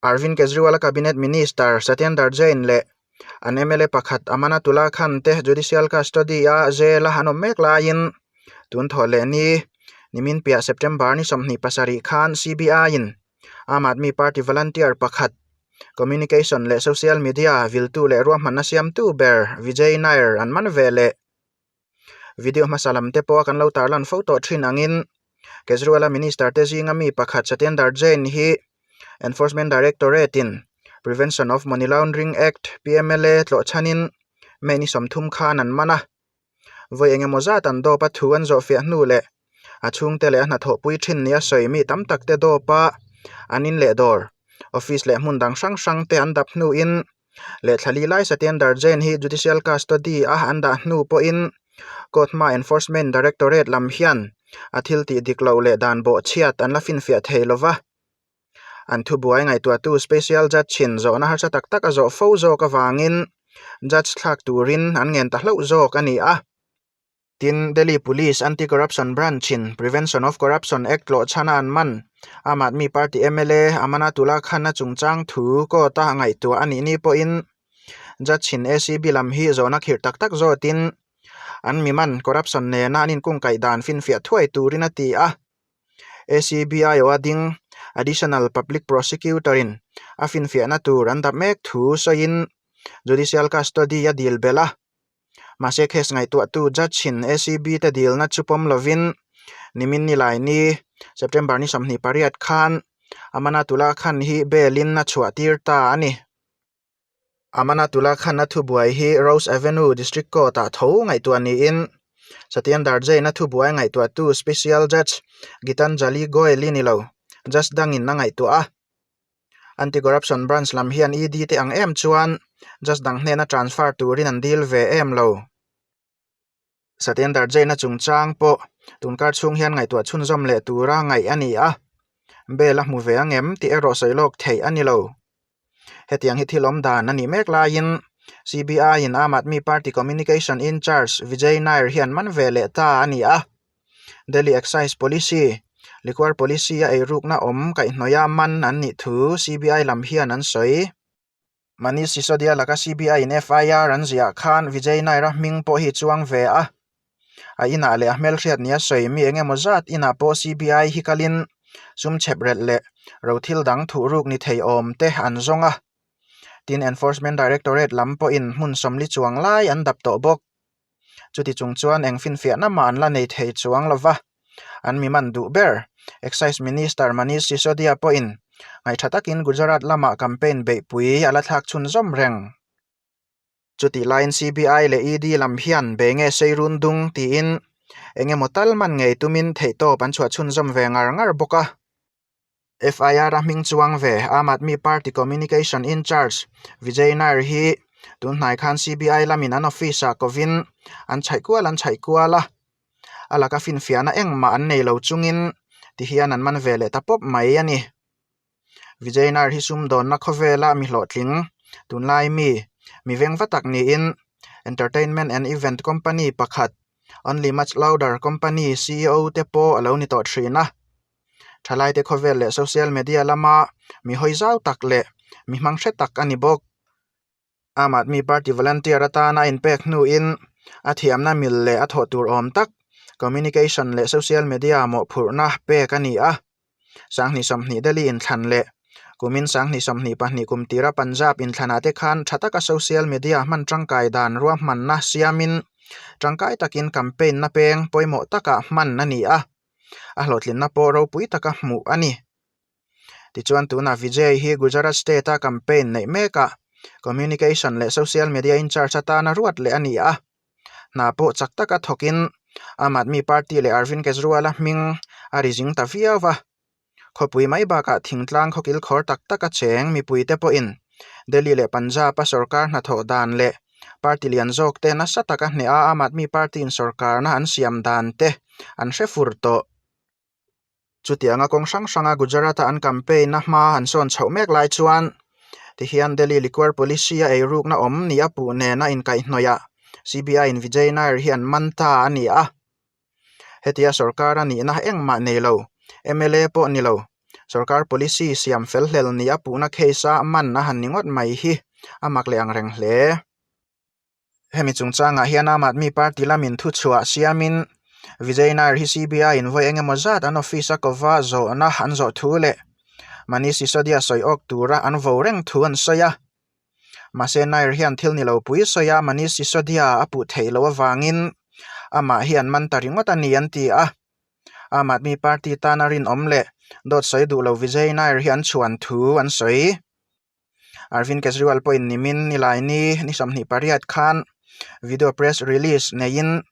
Arvind Kejriwal-a Cabinet Minister Satyendar Jain leh an mla pakhat Amanatullah Khan te judicial custody-a jail-a an awm mek laiin tun thawh leh ni nimin piah September ni 27 khan CBI-in Aam Aadmi Party volunteer pakhat communication leh social media viltu leh ruahmanna siamtu ber Vijay Nair an man ve leh. Video hmasa lam te pawh a kan lo tarlan fo tawh thin angin Kejriwal-a minister te zinga mi pakhat Satyendar Jain hi Enforcement Directorate in Prevention of Money Laundering Act, PMLA, tlawh chhanin May ni 30 khan an man a. Vawi engemaw zat an dawp a thu an zawhfiah hnu leh a chhungte leh a hnathawhpui thin nia sawi mi tam tak te dawp a an in leh dawr, office leh hmun dang hrang hrang te an dap hnuin Lehthla li lai Satyendar Jain hi judicial custody a an dah hnu pawhin court hma Enforcement Directorate lam hian a thil tih dik loh leh dan bawhchhiat an la finfiah thei lo va. An thubuai ngaihtuahtu Special Judge in zawhna harsa tak tak a zawh fo zawk avangin Judge thlak turin an ngen ta hlauh zawk a ni a. Tin, Delhi Police Anti-Corruption Branch-in Prevention of Corruption Act tlawh chhana an man Aam Aadmi Party mla Amanatullah Khan-a chungchang thu court-a ngaihtuah a nih ni pawhin Judge-in ACB lam hi zawhna khirh tak tak zawtin an mi man corruption nena an inkungkaih dan finfiah thuai turin a ti a. ACB aiawha ding Additional Public Prosecutor-in a finfiahna tur an dap mek thu sawiin Judicial Custody a dil belh a. Mahse case ngaihtuahtu judge in ACB te dilna chu pawm lovin nimin nilai ni September ni 28 khan Amanatullah Khan hi bail in a chhuah tir ta a ni. Amanatullah Khan a thubuai hi Rose Avenue District Court ah tho ngaihtuah niin Satyendar Jain a thubuai ngaihtuahtu Special Judge Gitanjali Goel i ni lo, judge dangin a ngaihtuah a. Anti-Corruption Branch lam hian ED te ang em chuan Judge dang hnena transfer turin an dil ve em lo. Satyendar Jain-a chungchang pawh tunkar chhung hian ngaihtuah chhunzawm leh tura ngaih a ni a, bail a hmu ve ang em tih erawh sawi lawk theih a ni lo. Hetiang hi thil awm dan a nih mek laiin CBI-in Aam Aadmi Party Communication in-charge Vijay Nair hian man ve leh ta a ni a. Delhi Excise Policy, Liquor Policy a eirukna awm kaihhnawih a man an nih thu CBI lam hian an sawi. Manish Sisodia laka CBI in FIR an ziah khan Vijay Nair-a hming pawh hi chuang ve a. A inah leh a hmelhriat nia sawi mi eng emaw zat inah pawh CBI hi kalin sum chhep relh leh rothil dang thuhruk ni thei awm te an zawng a. Tin, Enforcement Directorate lam pawhin hmun 40 chuang lai an dap tawh bawk. Chuti chung chuan eng finfiahna mah an la nei thei chuang lo va, an mi man duh ber. Excise Minister Manish Sisodia pawhin ngaihṭha takin Gujarat lamah campaign beihpui a la thlak chhunzawm reng. Chutih laiin CBI leh ED lam hian bei nge sei run dung tiin eng emaw tal man ngei tumin theihtawp an chhuah chhunzawm ve ngar ngar bawk a. FIR a hming chuang ve Aam Aadmi Party Communication in-charge Vijay Nair hi tun hnai khan CBI lamin an office ah kovin an chhaih kual an chhaih kual a, a laka finfiahna engmah an nei lo chungin tihian an man ve leh ta pawp mai a ni. Vijay Nair hi sumdawnna khawvela mi hlawhtling tunlai mi mi veng va tak niin entertainment and event company pakhat Only Much Louder company CEO te pawh a lo ni tawh thin a. Thalaite khawvel leh social media lama mi hawi zau tak leh mi hmang hre tak a ni bawk. Aam Aadmi Party volunteer atana a inpek hnuin a thiamna mil leh a thawh tur awm tak communication leh social media mawhphurhna pek a ni a. 2020 Delhi inthlan leh kumin 2022 kum tira Punjab inthlanah te khan tha taka social media hman tangkai dan ruahmanna siamin tangkai takin campaign na peng pawimawh takah hman a ni a. A hlawhtlinna pawh ropui taka hmuh a ni. Tichuan tunah Vijay hi Gujarat state-a campaign neih mekah communication leh social media in-charge atana ruat leh a ni a. Hna pawh chak taka thawkin Aam Aadmi Party leh Arvind Kejriwal-a hming a ri zing ta viau va. Khawpui mai bakah thingtlang khawkil khawr tak taka cheng mipuite pawhin Delhi leh Punjab-a sorkar hnathawh dan leh party lian zawk te nasa taka hneh a Aam Aadmi Party-in sorkarna an siam dan te an hre fur tawh. Chutianga kawng hrang hranga Gujarat-a an campaign-a hma an sawn chhoh mek lai chuan tihian Delhi Liquor Policy-a eirukna awm ni a puh nena inkaihhnawihah CBI-in Vijay Nair hi an man ta a ni a. Hetia sorkar a nihna engmah nei lo, mla pawh ni lo. Sorkar policy siam fel hlel nia puhna case-a man a han ni ngawt mai hi a mak leh ang reng hle. Hemi chungchangah hian Aam Aadmi Party lamin thuchhuah siamin Vijay Nair hi CBI-in vawi eng emaw zat an office a kova zawhna an zawh thu leh Manish Sisodia sawi awk tura an vo reng thu an sawi a. Mahse Nair hian thil ni lo pui sawi a Manish Sisodia a puh theih loh avangin amah hi an man ta ringawt a ni an ti a. Aam Aadmi Party tana rinawm leh dawt sawi duh lo Vijay Nair hi an chhuan thu an sawi. Arvind Kejriwal pawhin nimin Nilaini ni 28 khan video press release neiin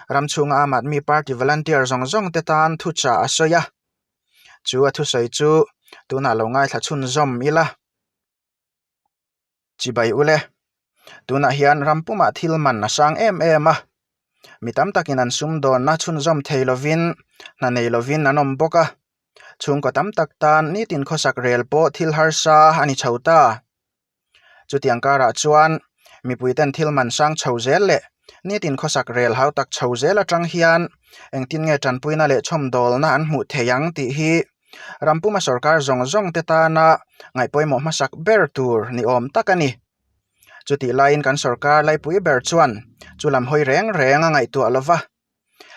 ram chhunga Aam Aadmi Party volunteer zawng zawng te tan thuchah a sawi a. Chu a thusawi chu tunah lo ngaithla chhunzawm ila. Chibai ule, tunah hian ram pumah thil man a sang em em a, mi tam takin an sumdawnna chhunzawm thei lovin hna nei lovin an awm bawk a, chhungkaw tam tak tan nitin khawsak rel pawh thil harsa a ni chho ta. Chutiang karah chuan mipuiten thil man sang chho zel leh nitin khawsak rel hau tak chho zel atang hian engtin nge tanpuina leh chhawmdawlna an hmuh theih ang tih hi Ram puma sorkar zawng zawng te tana ngaihpawimawh hmasak ber tur ni awm tak a ni. Chutih laiin kan sorkar laipui ber chuan chu lam hawi reng reng a ngaihtuah lo va,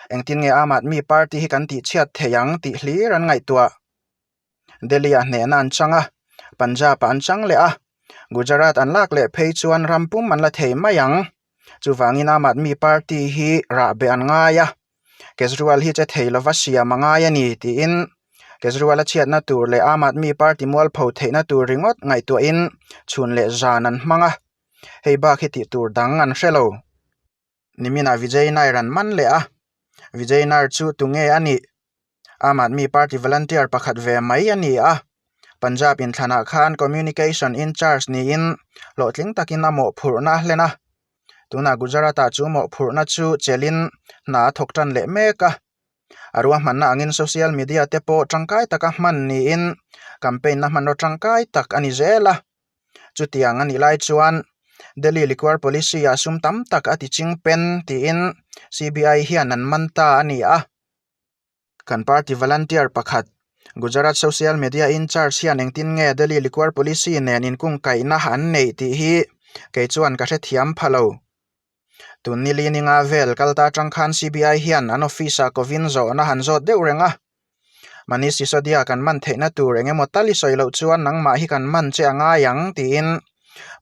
engtin nge Aam Aadmi Party hi kan tihchhiat thei ang tih hlir an ngaihtuah. Delhi-ah hnehna an chang a, Punjab-ah an chang leh a, Gujarat an lak leh phei chuan ram pum an la thei mai ang. Chuvangin Aam Aadmi Party hi rahbeh an ngai a. Kejriwal hi che thei lova siam a ngai a ni tiin Kejriwal a chhiatna tur leh Aam Aadmi Party mualpho theihna tur ringawt ngaihtuahin chhun leh zan an hmang a, hei bak hi tih tur dang an hre lo. Niminah Vijay Nair an man leh a, Vijay Nair chu tunge a nih? Aam Aadmi Party volunteer pakhat ve mai a ni a, Punjab inthlanah khan Communication in-charge niin hlawhtling takin a mawhphurhna a hlen a. Tunah Gujarat-ah chu mawhphurhna chu chelin hna a thawk tan leh mek a. A ruahmanna angin social media te pawh tangkai taka hman niin campaign-na hmanraw tangkai tak a ni zel a. Chutiang a nih lai chuan Delhi Liquor Policy-ah sum tam tak a ti ching pen tiin CBI hian an man ta a ni a. Kan party volunteer pakhat, Gujarat Social Media in-charge hian engtin nge Delhi Liquor Policy nen inkungkaihna an neih tih hi kei chuan ka hrethiam pha lo. Tun ni li ninga vel kal ta atang khan CBI hian an office-ah kovin zawhna han zawt deuh reng a. Manish Sisodia kan man theihna tur eng emaw tal i sawi loh chuan nangmah hi kan man che a ngai ang tiin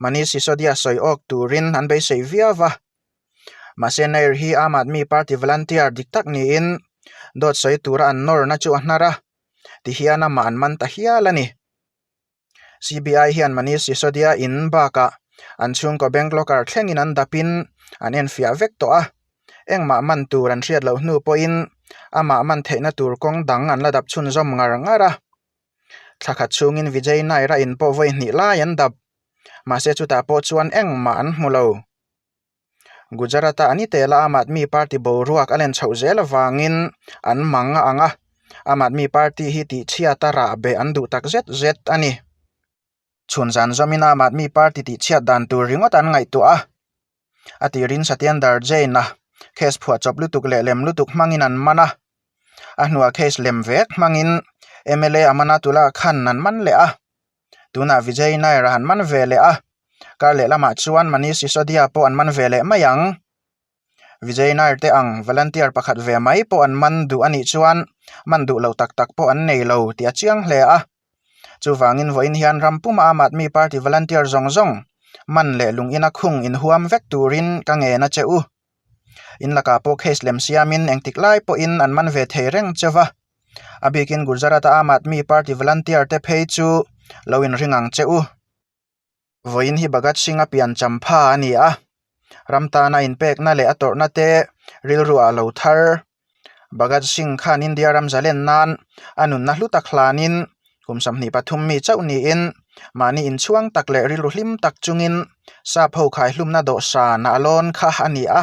Manish Sisodia sawi awk turin an beisei viau va. Mahse Nair hi Aam Aadmi Party volunteer dik tak niin dawt sawi tura an nawrna chu a hnar a, tihian amah an man ta hial a ni. CBI hian Manish Sisodia in bakah an chhungkaw bank locker thlengin an dapin an enfiah vek tawh a, engmah man tur an hriat loh hnu pawhin amah man theihna tur kawng dang an la dap chhunzawm ngar ngar a. Thla khat chhungin Vijay Nair-a in pawh vawi hnih lai an dap, mahse chutah pawh chuan engmah an hmu lo. Gujarat-a an i tel a, Aam Aadmi Party boruak a len chhoh zel avangin an mang a ang a, Aam Aadmi Party hi tihchhiat a rah beh an duh tak zet zet a ni. Chhun zan zawmin Aam Aadmi Party tihchhiat dan tur ringawt an ngaihtuah a, a tirin Satyendar Jain-a case phuahchawp lutuk leh lem lutuk hmangin an man a, a hnuah case lem vek hmangin mla Amanatullah Khan an man leh a. Tunah Vijay Nair a han man ve leh a, kar leh lamah chuan Manish Sisodia pawh an man ve leh mai ang. Vijay Nair te ang volunteer pakhat ve mai pawh an man duh a nih chuan man duh lo tak tak pawh an nei lo tih a chiang hle a. Chuvangin vawiin hian ram puma Aam Aadmi Party volunteer zawng zawng man leh lung ina khung inhuam vek turin ka ngen a che u. In lakah pawh case lem siamin engtik lai pawhin an man ve thei reng che va. A bikin Gujarat-a Aam Aadmi Party volunteer te phei chu lo inring ang che u. Vawiin hi Bhagat Singh-a pian champha a ni a, ram tana inpekna leh a tawrhna te rilru ah lo thar. Bhagat Singh khan India ram zalen nan a nunna hlu tak hlanin kum 23 mi chauh niin mahni inchhuang tak leh rilru hlim tak chungin sap ho khaihlumna dawhsan a lawn kha a ni a.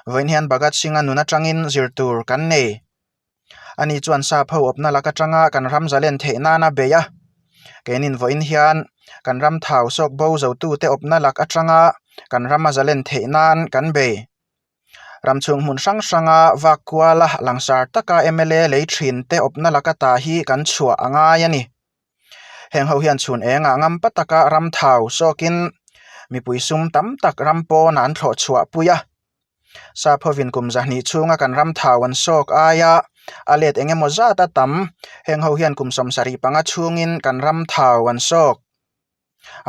Vawiin hian Bhagat Singh-a nun atangin zir tur kan nei. Ani chuan sap ho awpna lak atanga kan ram zalen theih nana bei a, keinin vawiin hian kan ram thau sawk bo zotute awpna lak atanga kan rama zalen theih nan kan bei. Ram chhung hmun hrang hranga vak kuala langsar taka mla lei thin te awpna laka ta hi kan chhuah a ngai a ni. Heng ho hian chhun engah ngampa taka ram thau sawkin mipui sum tam tak ram pawnah an thlawh chhuah pui a. Sap hovin kum zahnih chhunga kan ram thau an sawk aia a let eng emaw zat a tam heng ho hian kum 75 chhungin kan ram thau an sawk.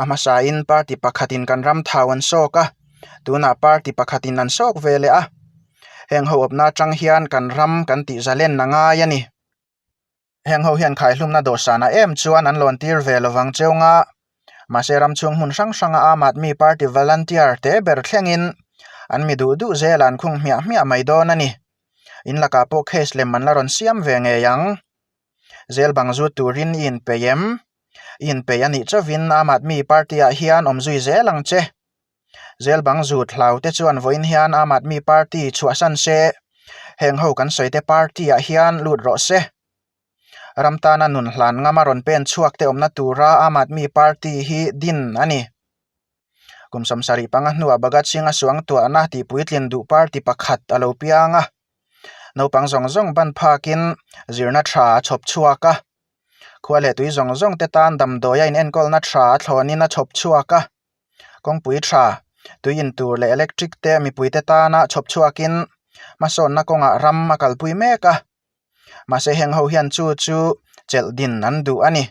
A hmasain party pakhatin kan ram thau an sawk a, tunah party pakhatin an sawk ve leh a. Heng ho awpna atang hian kan ram kan tih zalen a ngai a ni. Heng ho hian khaihlumna dawhsanah em chuan an lawn tir ve lovang cheu nga. Mahse ram chhung hmun hrang hranga Aam Aadmi Party volunteer te ber thlengin an mi duh duh zelah an khung hmiah hmiah mai dawn a ni. In lakah pawh case lem an la rawn siam ve ngei ang. Zel bang zut turin i inpeih em? I inpeih a nih chauhin Aam Aadmi Party-ah hian awm zui zel ang che. Zel bang zut hlau te chuan vawiin hian Aam Aadmi Party chhuahsan se, heng ho kan sawi te party ah hian lut rawh se. Ram tana nun hlan ngama rawn pen chhuak te awmna tura Aam Aadmi Party hi din a ni. Kum 75 hnuah Bhagat Singh a suangtuahna tihpuitlin duh party pakhat a lo piang a. Naupang zawng zawng ban phakin zirna tha a chhawp chhuak a. Khua leh tui zawng zawng te tan damdawi a inenkawlna tha a thlawnin a chhawp chhuak a. Kawngpui tha, tui in tur leh electric te mipuite tana chhawp chhuakin hmasawnna kawngah ram a kalpui mek a. Mahse heng ho hian chu chu chelh din an duh a ni.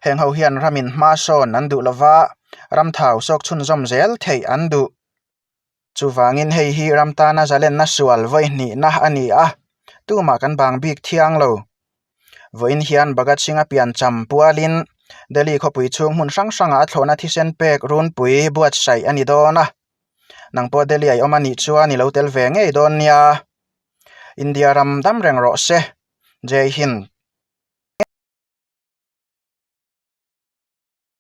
Heng ho hian ramin hma sawn an duh lova, ram thau sawk chhunzawm zel theih an duh. Chuvangin hei hi ram tana zalenna sual vawi hnihna a ni a, tumah kan bang bik thiang lo. Vawiin hian Bhagat Singh-a piancham pualin Delhi khawpui chhung hmun hrang hrangah a thlawhna thisen pek runpui buatsaih a ni dawn a. Nang pawh Delhi a i awm a nih chuan i lo tel ve ngei dawn nia. India ram dam reng rawh se. Jai Hind.